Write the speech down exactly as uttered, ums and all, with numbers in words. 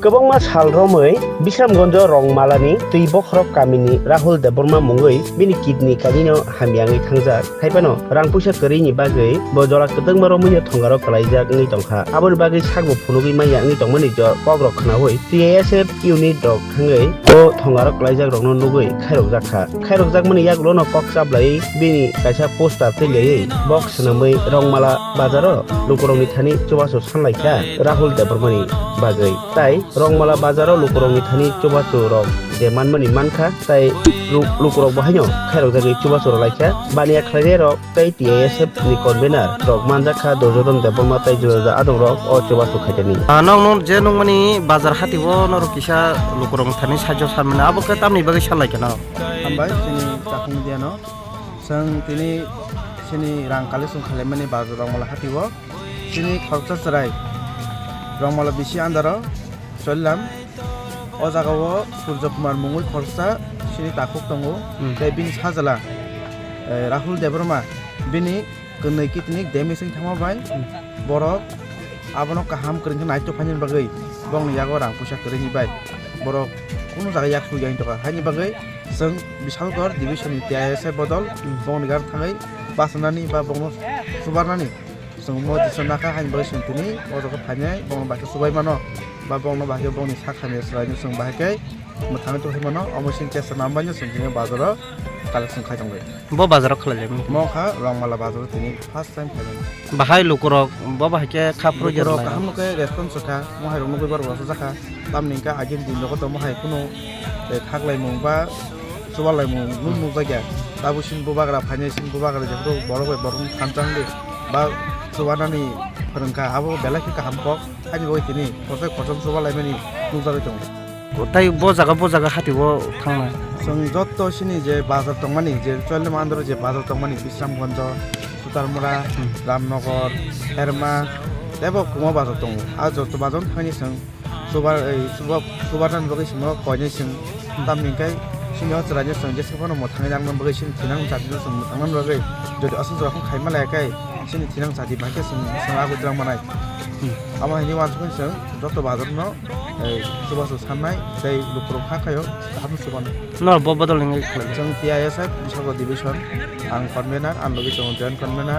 Kwbangma sal romwi Bisramganjo Rongmalani twi bokhorok kamini Rahul Debbarma mungwi bini kidney kanino hamya wngwi thangjak. Haiphano rang puisa kwrwini bagwi bo jora kwdwkma romwino thongaro kwlaijak wngwi tongkha. Aboni bagwi sakbo phunugwi manya wngwi tongmani jo kokrok khnaui T I S F unit rok thangwi bo thongaro kwlaijak rokno nugwi khairokjak kha. Khairokjakmani yagulono kok chaplaiwi bini kaisa poster twi laiwi box swnamwi Rongmala bazaro lukurokni thani chubachu sanlaikha Rahul Debbarmani bagwi. Tai Rongmala bazaro lukurokni thani chubachu rok je manmani mankha, tai lu-, lukurok bo haino khairokjagwi chubachu rwlaikha. Baniya khlainairok tei T I S F ni convener rok manjakha Durjodhon Debbarma tei juda juda adongrok o chubachu khaitani. Ah, nokno je nukmani bazar hatio norok kisa lukurokni thani sahajyo sanmani, abo khe tamni bagwi sanlaikha no? Hambai chini chakung diano. Chwng tini chini rang collection khailaimani bazar Rongmala hatio. Chini khoroksa chwrai Rongmala bisi andaro cholilam. O jagao Surjo Kumar mungwi khoroksa chini takhuk tongo. Hmm. Tei bini sajla, eh, Rahul Debbarma, bini kwnwi kidney damage wng thangma bai. Hmm. Borok abono kaham kwrwngkhe naitokphaini bagwi bongni yago rang puisa kwrwini bai borok kunu jaga yak sui ya wng tongkha. Haini bagwi chwng Bishalgarh division ni T I S F bodol, hmm, bongni gana thangwi bachanani ba bongno subarnani chwng mo jesa nakha. Haini bagwi chwng tini o jaga phainai bongno bai khe subai mano ba bongno bai khe bongni sak hamya chwraino chwng bahai khe mwthangwi tongwi mano. Omo chini chesta nambaino chwng tini bazaro collection khai tongwi. Bo bazaro khlaijak nini? Mo kha Rongmala bazaro tini first time khlaijak. Bahai lukurok bo bahai khe kha phuru lukurok gerlaio. Kaham no khe response kha, mo hai rok nugwi borok rwchapjak kha. Tamni hwnkhe agini din rogo to mo hai kheno, eh, khaklaimung ba chubarlaimung nuk nukjakya. Tabuk chini bubagra phainai, chini bubagra jephuru borok bai borokno thansa wngdi ba chubarnani phwrwngkha, abo belai khe kaham kok. Haini bagwi tini khoroksa khoroksa chubarlaimani nukjagwi tongo. Tei bo jaga, bo jaga hatio thangnai? Chwng joto chini je bazar tongmani, je Choilem andro je bazar tongmani, Bisramganjo, Sutarmura, hmm, Ramnagar, Herma, teibo kwbangma bazar tongo. A joto bazar thangni chwng chubar, ei, chuba-, chubarnani bagwi chwngno koinai chwng. Tamni hwnkhe chini o chwraino chwng jesa phano mwthangwi nangna bagwi chini thinang jatino chwng mwthangnani bagwi jodi aswk jora phano khaima laiya khe chini thinang jati bai khe chwng bwskango agwi twlang manai. Hmm. Amo hinwi uansukhe chwng joto bazarno, eh, chubachu sannai tei lukurok kha khaio kaham chubanai. Norok bo bodol wngwi khlai? Chwng T I S F Biswanath division, ang convener, ang logi tongo joint convener,